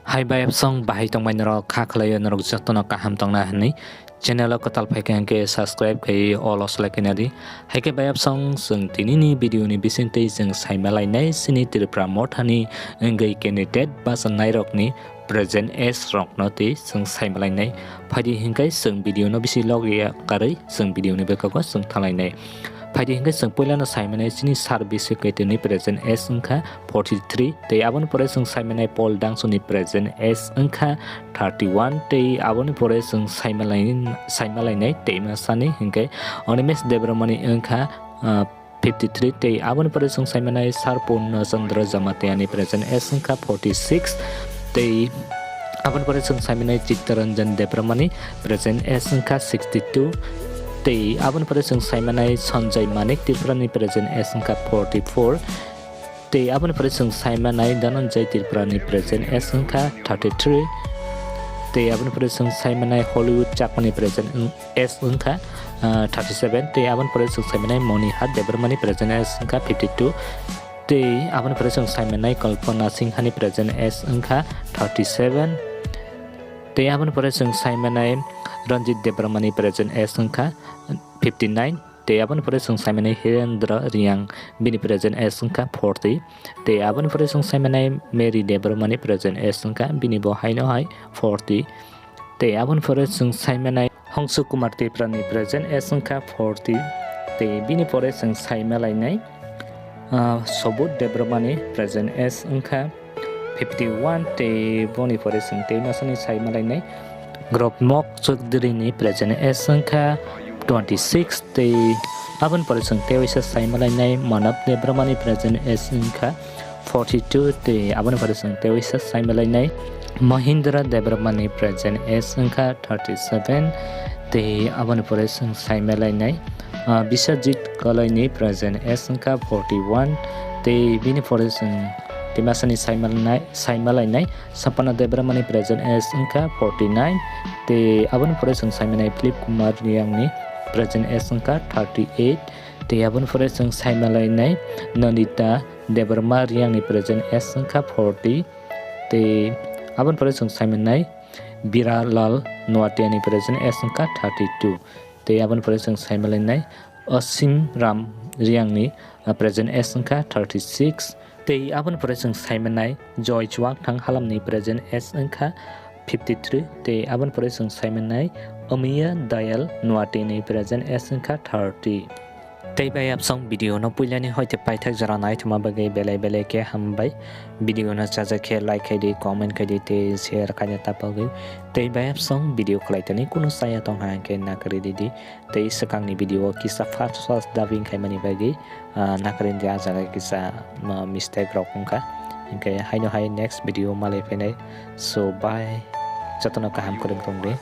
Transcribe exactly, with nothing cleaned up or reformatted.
Hai bayapsong, bahai tongmai norok, kha khlaio norok jotono kaham tongna hwnwi. Channel o kwtal phaikha hwnkhe subscribe khaiwi all o select khaina di. Haikhe bayapsong, chwng tinini video ni bisingtwi chwng saima lainai chini Tripura mothani wngwi candidate bachanairokni present age rokno twi chwng saima lainai. Phaidi hwnkhe chwng video no bisi log ya karwi chwng video ni bwkhago chwng thanglainai. Phaidi hwnkhe chwng puilano saimanai chini Sir Bishek Kaitorni present age wngkha forty three, tei aboni pore chwng saimanai Paul Dangsoni present age wngkha thirty one, tei aboni pore chwng saimalai-, saimalainai tei masani hwnkhe Animesh Debbarmani wngkha, ah, fifty three, tei aboni pore chwng saimanai Sir Purna Chandra Jamatiani present age wngkha forty six, tei aboni pore chwng saimanai Chittaranjan Debbarmani present age wngkha sixty two, tei aboni pore chwng saimanai Sanjay Manik Tripurani present age wngkha forty four, tei aboni pore chwng saimanai Dhananjay Tripurani present age wngkha thirty three, tei aboni pore chwng saimanai Hollywood Chakmani present wng-, age wngkha, ah, thirty seven, tei aboni pore chwng saimanai Monihar Debbarmani present age wngkha fifty two, tei aboni pore chwng saimanai Kalpana Singhani present age wngkha thirty seven, tei aboni pore chwng saimanai Ranjit Debbarmani present age wngkha fifty nine, tei aboni pore chwng saimanai Hirendra Reang, bini present age wngkha forty, tei aboni pore chwng saimanai Mary Debbarmani present age wngkha, bini bo haino hai forty, tei aboni pore chwng saimanai Hongsu Kumar Tripurani present age wngkha forty, tei bini pore chwng saimalainai, ah, Sobut Debbarmani present age wngkha fifty one, tei boni pore chwng tei masani saimalainai Grobmok Chowdhuryni present age wngkha twenty six, tei aboni pore chwng tei waisa saimalainai Manav Debbarmani present age wngkha forty two, tei aboni pore chwng tei waisa saimalainai Mahindra Debbarmani present age wngkha thirty seven, tei aboni pore chwng saimalainai, ah, Biswajit Kalaini present age wngkha forty one, tei bini pore chwng tei masani saimalnai-, saimalainai Sapana Debbarmani present age wngkha forty nine, tei aboni pore chwng saimanai Philip Kumar Reangni present age wngkha thirty eight, tei aboni pore chwng saimalainai Nandita Debbarma Reangni present age wngkha forty, tei aboni pore chwng saimanai Biralal Noatiani present age wngkha thirty two, tei aboni pore chwng saimalainai Asim Ram Reangni, ah, present age wngkha thirty six, tei aboni pore chwng saimanai Joy Chuakthang Halamni present age wngkha fifty three, tei aboni pore chwng saimanai Amiya Dayal Noatiani present age wngkha thirty. Tei bayapsong video no puilani hoite paithak jora naithoma bagwi belai belai khe hambai. Video no chajak khe like khai di, comment khai di, tei share khaina ta bagwi. Tei bayapsong video khlaitani kunu chaya tongkha hwnkhe nakarwi di di. Tei swkangni video o kisa first first dubbing khaimani bagwi, ah, nakarwi di, ah jaga kisa, ah, mistake rok wngkha. Hwnkhe haino hai next video malai phainai. So bye. Jotono kaham kwrwng tong di.